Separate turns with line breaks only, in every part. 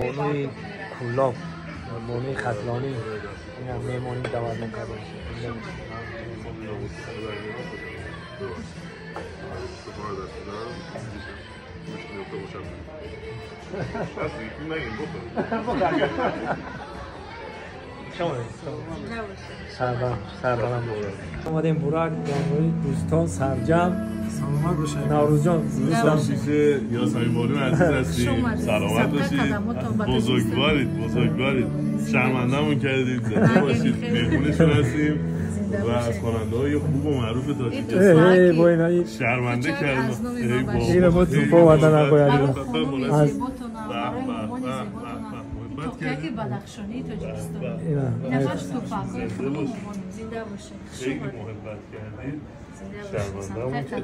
بانوی کولاب، بانوی خزلانی، این هم مهمانی دعوت می‌کردیم. سربلند اومدیم بورک بانوی دوستان سرجم.
سلامت باشید
نوروز جان.
پیش یاسمین بانو عزیز هستیم. سلامت باشید. بزرگوارید بزرگوارید، شرمنده‌مون کردید. زنده باشید. مهمونشون هستیم و از خواننده‌های خوب و معروف تاجیکستان. شرمنده کردیم.
اینو با توپ آوردن آقای علی.
از توپک بدخشانی تاجیکستان. این همش توپک‌های خودمون. زنده باشید.
خیلی محبت کردید.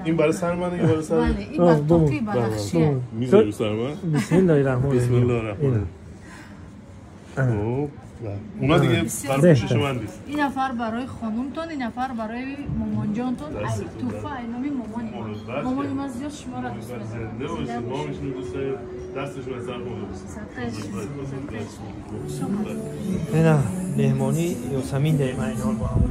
این برای سر منه یا برای سر؟
بله این برای توپی بدخشیه.
میذاری سر من؟
بسم الله الرحمن الرحیم.
بسم الله الرحمن الرحیم. اونا دیگه برای پوشش من نیست.
این نفر برای خانومتون، این نفر برای مامان جانتون. توفه اینامی مامانی من. مامانی من زیاد شما را دوست دارم.
زنده باشید. ما میشونیم دوست داریم. دستشون از سر خورده باشید.
نه مهمانی یاسمین داریم این حال با هم.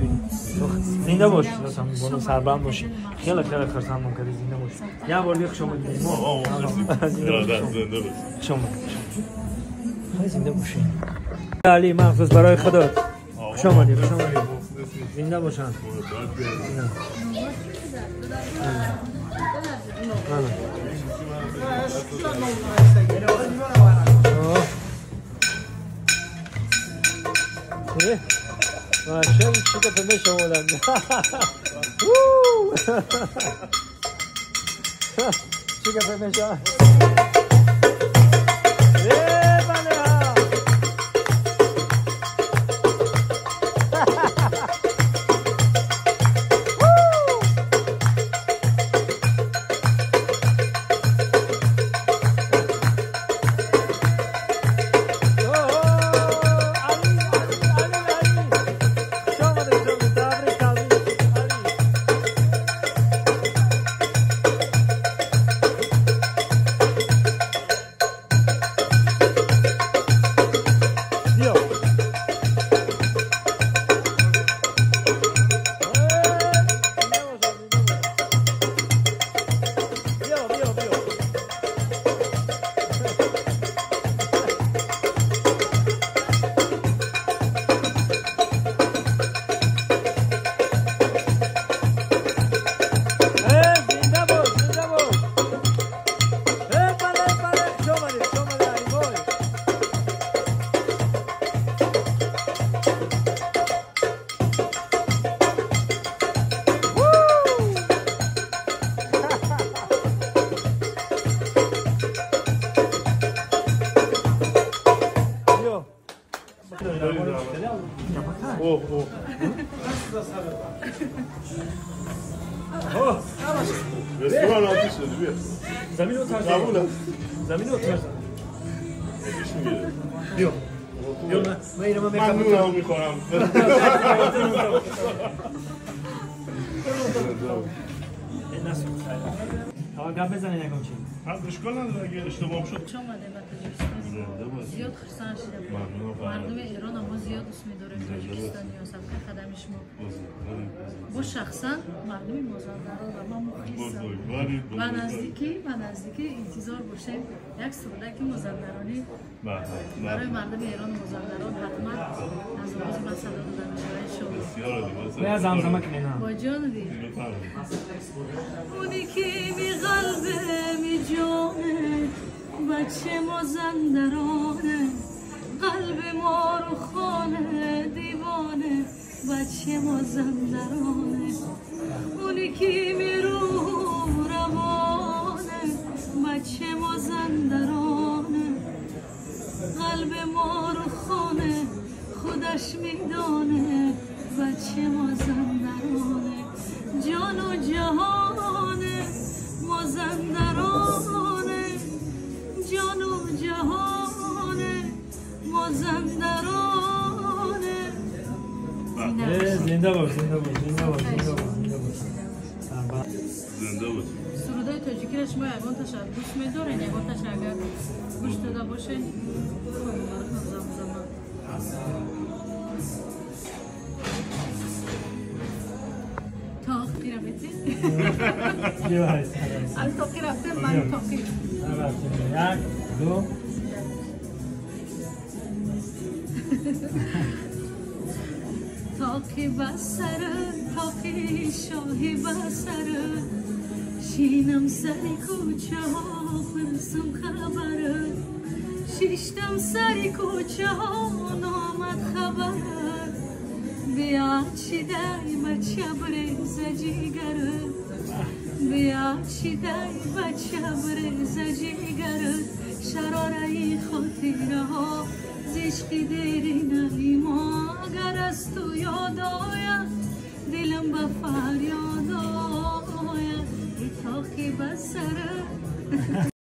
زنده باشید یاسمین بانو، سربلند باشید. خیلی خیلی خرسندم کردی. زنده باشید. یه بار دیگه خوش آمدید.
زنده باشید.
خوش آمدید. زنده باشید. علی مخصوص برای خودت. خوش آمدید. خوش آمدید. زنده باشن. چه چی که شما چی که میشه.
رستوران آتیش دادی. بیا
زمین رو ترزن. زمین رو ترزن. بیا بیا. من اینو
من نونمو میخورم.
گپ بزنید یکم چی؟
اشکال نداره اگه اشتباه شد.
خوش آمدید به تاجیکستان. زیاد خرسند شدم. مردم ایران ما زیاد دوست می‌داریم تاجیکستانی ها. سبک خدم شما. با شخصا مردم مازندران و ما مخلصم. و نزدیکی انتظار باشیم یک سرودک مازندرانی برای مردم ایران و مازندران حتما از آواز من صدا داده می‌شود.
بسیار عالی. زمزمه کنیم.
با جان دی. اونی که می قلب می جانه بچه مازندرانه، قلب ما رو خانه دیوانه بچه مازندرانه، اونی که می رو روانه بچه مازندرانه، قلب ما رو خانه خودش میدانه بچه مازندرانه، جان و جهانه مازندرانه، جان و جهانه مازندرانه.
زنده باش زنده باش زنده باش زنده باش زنده باش.
زنده باش.
سرودای тоҷикиро шумо ягонташа дӯст медоред, ягонташа агар гӯш дода бошед, баротон замзама. Тоқи рафтем? Тоқи рафтем, ман тоқи.
Як, ду.
Тоқи ба сар, тоқи шоҳи ба сар, шинам сари кӯчаҳо, пурсам хабар, шиштам сари кӯчаҳо, номад хабар, биё чидай бача бреза ҷигар, биё чидай бача бреза ҷигар, шарораи хотираҳо зишқи деринаи мо, агар аз ту ёд ояд, дилам ба фарёд ояд, итоқи ба сар.